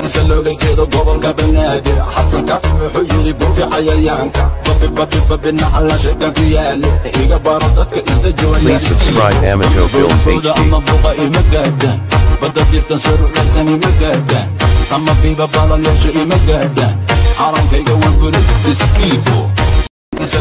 Looga jeedo gobolka Banaadir, Xasan Kaafi muxuu yiri? Buufi cayayaanka, babi babi babi, nacala shaytaan ku yaale, iga baro dadka isdajooya. Please subscribe Amato Films HD. Ama buqa ima gaadhaan, badda jirtan sarulaysan ima gaadhaan, ama biiba balal yeesho ima gaadhaan, calankayga waan buri iskiifo.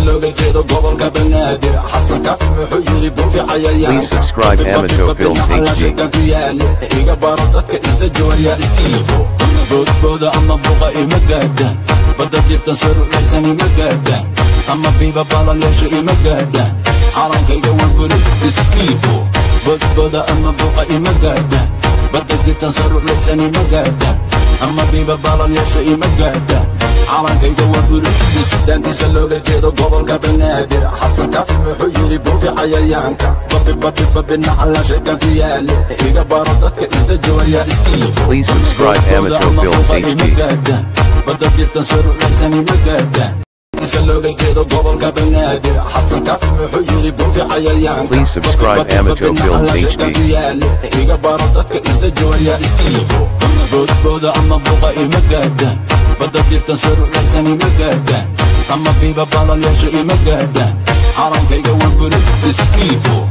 Looga jeedo gobolka Banaadir, Xasan Kaafi muxuu yiri? Buufi cayayaanka. Please subscribe Amato Films HD. Ku yaale, iga baro dadka isdajooya iskiifo. Boodbooda ama buqa ima gaadhaan, badda jirtan sarulaysan ima gaadhaan, ama biiba balal yeesho ima gaadhaan, calankayga waan buri iskiifo. Boodbooda ama buqa ima gaadhaan, badda jirtan sarulaysan ima gaadhaan, ama biiba balal yeesho ima gaadhaan, calankayga waa buri isdaantiisa. Looga jeedo gobolka Banaadir, Xasan Kaafi muxuu yiri? Buufi cayayaanka, babi babi babi, nacala shaytaan ku yaale, iga baro dadka isdajooya iskiifo. Please subscribe Amato Films HD. Badda jirtan sarulaysan ima gaadhaan. Looga jeedo gobolka Banaadir, Xasan Kaafi muxuu yiri? Buufi cayayaanka. Please subscribe Amato Films HD. Iga baro dadka isdajooya iskiifo. Boodbooda ama buqa ima gaadhaan, badda jirtan sarulaysan ima gaadhaan, ama biiba balal yeesho ima gaadhaan, calankayga waan buri iskiifo.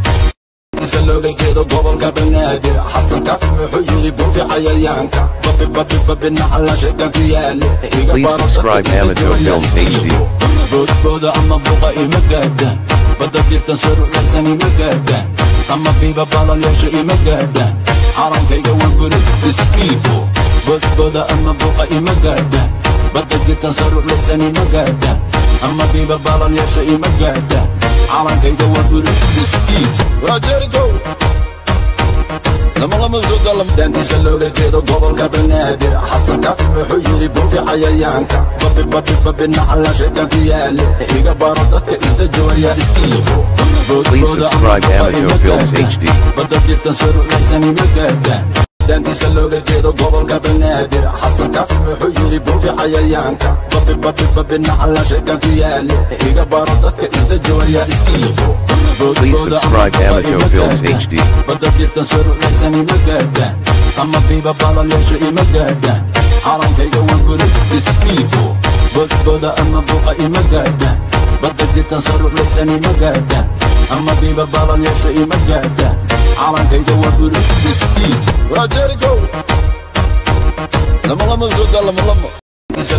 Looga jeedo gobolka Banaadir, Xasan Kaafi muxuu yiri? Buufi cayayaanka, babi babi babi, nacala shaytaan ku yaale, iga Please baro subscribe dadka Amato isdajooya Films HD. iskiifo. Boodbooda ama buqa ima gaadhaan, badda jirtan sarulaysan ima gaadhaan, ama biiba balal yeesho ima gaadhaan, calankayga waan buri iskiifo. Boodbooda ama buqa ima gaadhaan, badda jirtan sarulaysan ima gaadhaan, ama biiba balal yeesho ima gaadhaan, calankayga waan buri iskiifo. Jericho. Lama lama soo dalam. Daantiisa. Looga jeedo gobolka Banaadir, Xasan Kaafi muxuu yiri? Buufi cayayaanka, babi babi babi, nacala shaytaan ku yaale, iga baro dadka isdajooya iskiifo. Please subscribe Amato Films HD. Badda jirtan sarulaysan ima gaadhaan. Daantiisa. Looga jeedo gobolka Banaadir, Xasan Kaafi muxuu yiri? Buufi cayayaanka, babi babi babi, nacala shaytaan ku yaale, iga baro dadka isdajooya iskiifo. Please subscribe Amato Films HD. Badda jirtan sarulaysan ima gaadhaan, ama biiba balal yeesho ima gaadhaan, calankayga waan buri iskiifo. Boodbooda ama buqa ima gaadhaan, badda jirtan sarulaysan ima gaadhaan, ama biiba balal yeesho ima gaadhaan, calankayga waan buri iskiifo. Jericho. Lama lama soo dalam lama.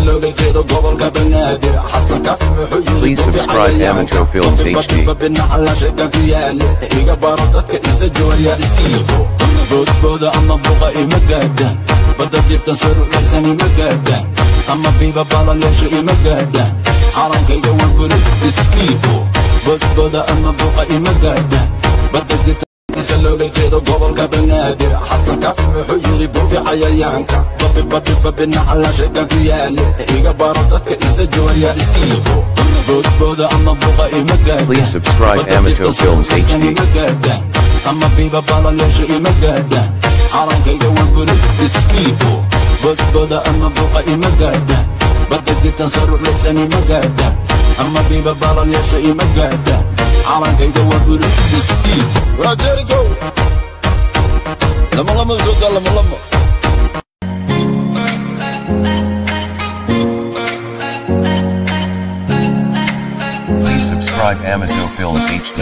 Looga jeedo gobolka Banaadir, Xasan Kaafi muxuu yiri? Please subscribe Amato Films HD. Babi, nacala shaytaan ku yaale, iga baro dadka isdajooya iskiifo. Boodbooda ama buqa ima gaadhaan, badda jirtan sarulaysan ima gaadhaan, ama biiba balal yeesho ima gaadhaan, calankayga waan buri iskiifo. Boodbooda ama buqa ima gaadhaan, badda jirtan. Looga jeedo gobolka Banaadir, Xasan Kaafi muxuu yiri? Buufi cayayaanka, babi babi babi, nacala shaytaan ku yaale, iga baro dadka isdajooya iskiifo. Boodbooda ama buqa ima gaadhaan. Please subscribe Amato Films HD. Ima gaadhaan, ama biiba balal yeesho ima gaadhaan, calankayga waan buri iskiifo. Boodbooda ama buqa ima gaadhaan, badda jirtan sarulaysan ima gaadhaan, ama biiba balal yeesho ima gaadhaan, calankayga waan buri iskiifo. Jericho. Lama lama soo dalam lama. Please subscribe Amato Films HD.